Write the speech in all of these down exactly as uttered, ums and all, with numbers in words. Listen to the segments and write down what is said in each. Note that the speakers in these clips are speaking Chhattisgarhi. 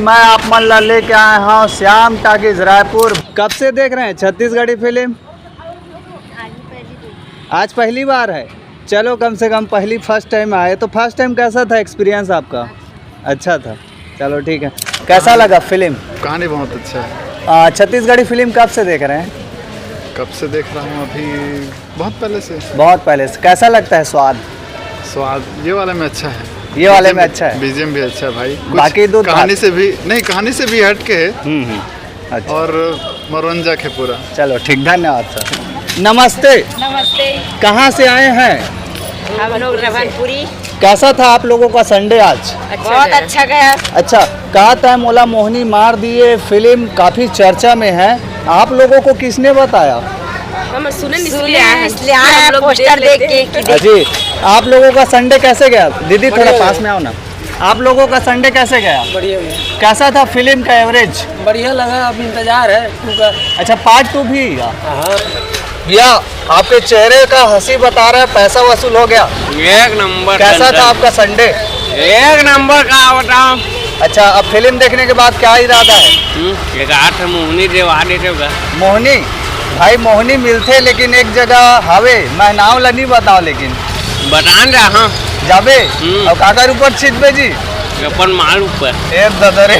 मैं आप मन ला लेके आए हूँ श्याम टाकीज रायपुर। कब से देख रहे हैं छत्तीसगढ़ी फिल्म? आज पहली बार है। चलो, कम से कम पहली, फर्स्ट टाइम आए, तो फर्स्ट टाइम कैसा था एक्सपीरियंस आपका? अच्छा था। चलो, ठीक है। कैसा लगा फिल्म? कहानी बहुत अच्छा है। आ, छत्तीसगढ़ी फिल्म कब से देख रहे हैं? कब से देख रहा हूँ? अभी बहुत पहले से। बहुत पहले से। कैसा लगता है स्वाद? स्वाद ये वाले में अच्छा है। ये वाले में अच्छा है। बीजीएम भी अच्छा है भाई। कुछ बाकी दो कहानी से भी नहीं, कहानी से भी हट के है। हम्म, हम्म। अच्छा। और मनोरंजक है पूरा। चलो, ठीक, धन्यवाद सर। नमस्ते। नमस्ते। कहाँ से आए हैं? हम लोग रमनपुरी। कैसा था आप लोगों का संडे आज? अच्छा बहुत गया। अच्छा गया। अच्छा, कहा था मोला मोहनी मार दिए फिल्म काफी चर्चा में है, आप लोगों को किसने बताया? हम सुने, इसलिए आए हैं। इसलिए आए हैं, हम लोग पोस्टर देख देख लेते के हैं। कि देख जी, आप लोगों का संडे कैसे गया? दीदी, थोड़ा बढ़िया पास गया। में आओ ना। आप लोगों का संडे कैसे गया? बढ़िया गया। कैसा था फिल्म का एवरेज? बढ़िया लगा, अब इंतजार है टू का। अच्छा, पार्ट टू भी? हाँ। भैया, आपके चेहरे का हंसी बता रहा है, पैसा वसूल हो गया? एक नंबर। कैसा था आपका संडे? एक नंबर का बताओ। अच्छा, अब फिल्म देखने के बाद क्या इरादा है? हम्म, एक आठ मोहनी देवा देते होगा। मोहनी? भाई, मोहनी मिलथे, लेकिन एक जगह हवे, मैं नाव ला नहीं बताओ, लेकिन बतान रहा, हाँ। जाबे? हम्म। और काकर ऊपर छिटबे जी? अपन माल ऊपर। ए दादा रे।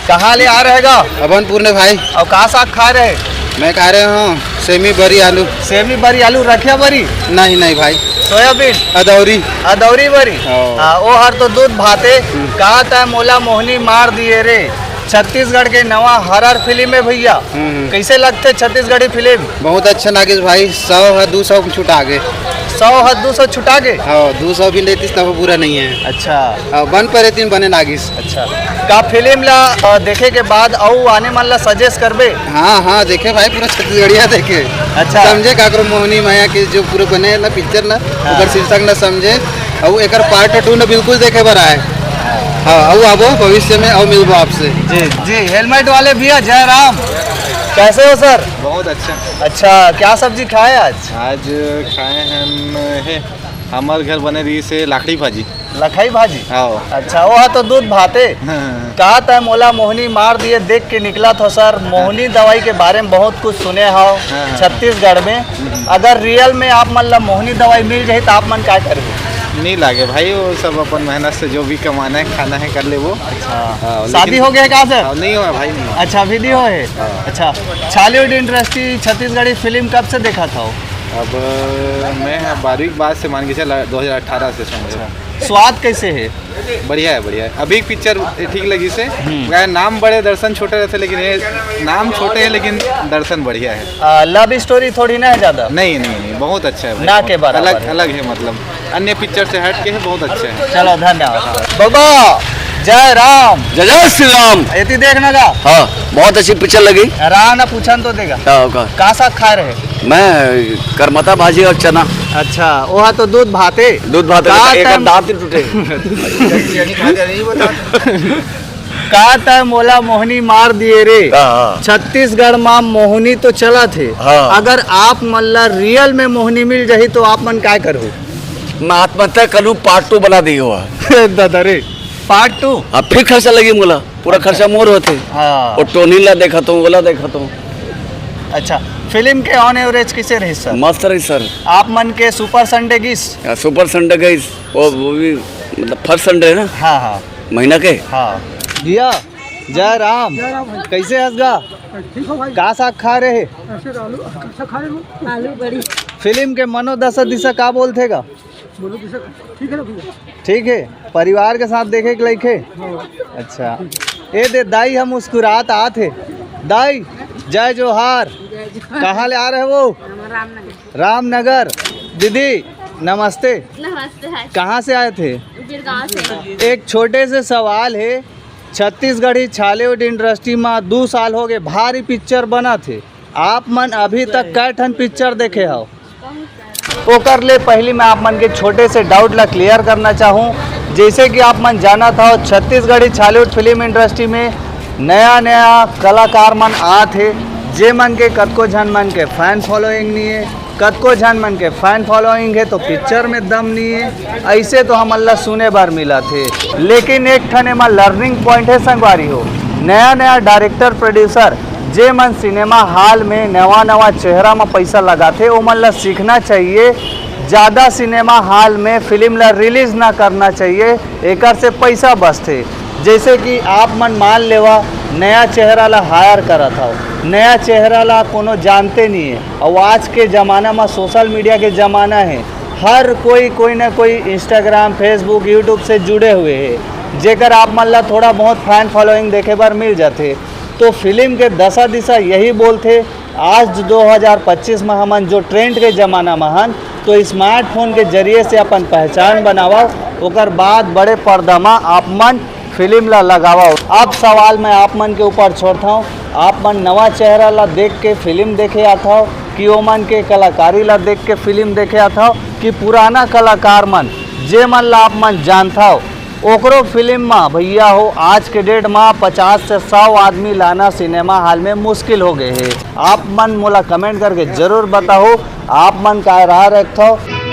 कहाँ ले आ रहेगा? अभनपुर ने भाई। और का साग खा रहे? मैं खा रहे हूँ सेमी बरी आलू। सेमी बरी आलू, रखिया बरी? नहीं, नहीं भाई। सोयाबीन? अदौरी। अदौरी बरी? हाँ। हाँ, ओ हर तो दूध भाते। हम्म। कहा था मोला मोहनी मार दिए रे। छत्तीसगढ़ के नवा हॉरर फिल्म है भैया। हम्म। कैसे लगते छत्तीसगढ़ी फिल्म? बहुत अच्छा नागेश भाई, सौ है, दो सौ छुटा गे। सौ है, दो सौ छुटा गे? हाँ, दो सौ भी लेतीस तब पूरा नहीं है। अच्छा। हाँ, बन परे तीन बने नागेश। अच्छा, का फिल्म ला, अ, देखे के बाद अउ आने मन ला सजेस्ट करबे? हाँ, हाँ, देखे भाई, पूरा छत्तीसगढ़िया देखे। अच्छा। समझे काकरो मोहनी माया के जो पूरे बने है ना पिक्चर ना, हाँ। ओकर शीर्षक ना समझे, अउ एकर पार्ट टू ना बिल्कुल देखे बर आए। हाँ, अउ आबो भविष्य में, अउ मिलबो आपसे। जी, जी, हेलमेट वाले भैया, जय राम। कैसे हो सर? बहुत अच्छा। अच्छा, क्या सब्जी खाए आज? आज खाए हम, हे, हमार घर बने रही से लाखड़ी भाजी। लखाई भाजी? हाँ। अच्छा, वो तो दूध भाते। हाँ। कहा था मोला मोहनी मार दिए, देख के निकला था सर। मोहनी दवाई के बारे में बहुत कुछ सुने हो हाँ, हाँ। छत्तीसगढ़ में। हम्म। अगर रियल में आप मन ला मोहनी दवाई मिल जाए तो आप मन का करबे? नहीं लागे भाई, वो सब अपन मेहनत से जो भी कमाना है, खाना है, कर ले वो। अच्छा। हाँ, शादी लेकिन हो गया का सर? हाँ, नहीं हुआ भाई, नहीं हुआ। अच्छा, अभी नहीं हुआ है? हाँ। अच्छा, छॉलीवुड इंडस्ट्री, छत्तीसगढ़ी फिल्म कब से देखा था? अब मैं बारहवीं के बाद से मान के चला, दो हज़ार अठारह से समझो। अच्छा। स्वाद कैसे है? बढ़िया है, बढ़िया है। अभी पिक्चर ठीक लगी से। हम्म। वह नाम बड़े, दर्शन छोटे रहते, लेकिन ये नाम छोटे हैं, लेकिन दर्शन बढ़िया है। आ, लव स्टोरी थोड़ी ना है ज्यादा? नहीं, नहीं, नहीं, बहुत अच्छा है भाई। ना के बराबर अलग, है। अलग है, मतलब अन्य पिक्चर से हट के है, बहुत अच्छा है। चलो, धन्यवाद। बाबा, जय राम। जय जय श्री राम। एती देखना का? हाँ, बहुत अच्छी पिक्चर लगी। राम ना पूछन तो देगा। हाँ, का? का साग खा रहे? मैं करमता भाजी और चना। अच्छा, ओहा तो दूध भाते। दूध भाते, का एक time दांत ही टूटे। का तय मोला मोहनी मार दिए रे। हाँ, हाँ। छत्तीसगढ़ मा मोहनी तो चलत हे। हाँ। अगर आप मन ला रियल में मोहनी मिल जाही तो आप मन काय करहु? मैं आत्महत्या करूँ, पार्ट टू बना दिए हुआ। दादा रे, पार्ट टू? अब फिर खर्चा लगी मोला, पूरा खर्चा मोर होते। हाँ। वो टोनी ला देखा तो, ओला देखा तो। अच्छा, फिल्म के ऑन एवरेज किसे रही सर? मस्त रही सर। आप मन के सुपर संडे गिस? हाँ, सुपर संडे गई, वो, वो भी मतलब फर्स्ट संडे है ना? हाँ, हाँ। महीना के? हाँ। भैया, जय राम। जय राम भाई। कैसे हस गा? ठीक हो भाई? का साग खा रहे? ऐसे तो आलू, अच्छा खा रहे हो? आलू बड़ी। फिल्म के मनोदशा दिशा का बोलथे गा? बोलो दिशा, ठीक है ना भैया? ठीक है, परिवार के साथ देखे के लायक है? हाँ। अच्छा, ए दे दाई हम मुस्कुरात आत हे। दाई, जय जोहार। जय जोहार। कहाँ ले आ रहे हो? हम रामनगर। रामनगर। दीदी, नमस्ते। नमस्ते, हाय। कहाँ से आए थे? बिरगांव से। एक छोटे से सवाल है, छत्तीसगढ़ी छॉलीवुड इंडस्ट्री में दो साल हो गए, भारी पिक्चर बना थे, आप मन अभी तक कै ठन पिक्चर देखे हो? ओकर ले पहली मैं आप मन के छोटे से डाउट ला क्लियर करना चाहूँ। जैसे कि आप मन जानत हो, छत्तीसगढ़ी छॉलीवुड फिल्म इंडस्ट्री में नया नया कलाकार मन आत हे, जे मन के कतको झन मन के फैन फॉलोइंग नहीं है, कतको झन मन के फैन फॉलोइंग हे तो पिक्चर में दम नहीं है, ऐसे तो हमन ला सुने बर मिलत हे। लेकिन एक ठन एमा लर्निंग पॉइंट है संगवारी हो, नया नया डायरेक्टर प्रोड्यूसर जे मन सिनेमा हॉल में नवा नवा चेहरा में पैसा लगाथे, ओमन ला सीखना चाहिए। ज़्यादा सिनेमा हॉल में फिल्म ला रिलीज ना करना चाहिए, एकर से पैसा बचथे। जैसे कि आप मन मान लेवा, नया चेहरा ला हायर करत हव, नया चेहरा ला कोनो जानते नहीं है। और आज के ज़माना में सोशल मीडिया के ज़माना है, हर कोई कोई ना कोई इंस्टाग्राम, फेसबुक, यूट्यूब से जुड़े हुए है, जेकर आप मन ला थोड़ा बहुत फैन फॉलोइंग देखे बर मिल जाथे। तो फिल्म के दशा दिशा यही बोलथे। आज दो हज़ार पच्चीस में हमन जो ट्रेंड के ज़माना में हन, तो स्मार्टफोन के जरिए से अपन पहचान बनावा, ओकर बाद बड़े पर्दा में आप मन फिल्म ला लगावा। अब सवाल मैं आप मन के ऊपर छोड़ता हूँ, आप मन नवा चेहरा ला देख के फिल्म देखे आथव कि ओमन के कलाकारी ला देख के फिल्म देखे आथव कि पुराना कलाकार मन जे मन ला आप मन जानथव, ओकरो फिल्म में भैया हो, आज के डेट में पचास से सौ आदमी लाना सिनेमा हॉल में मुश्किल हो गए है। आप मन मोला कमेंट करके जरूर बताओ, आप मन का राय रखथव।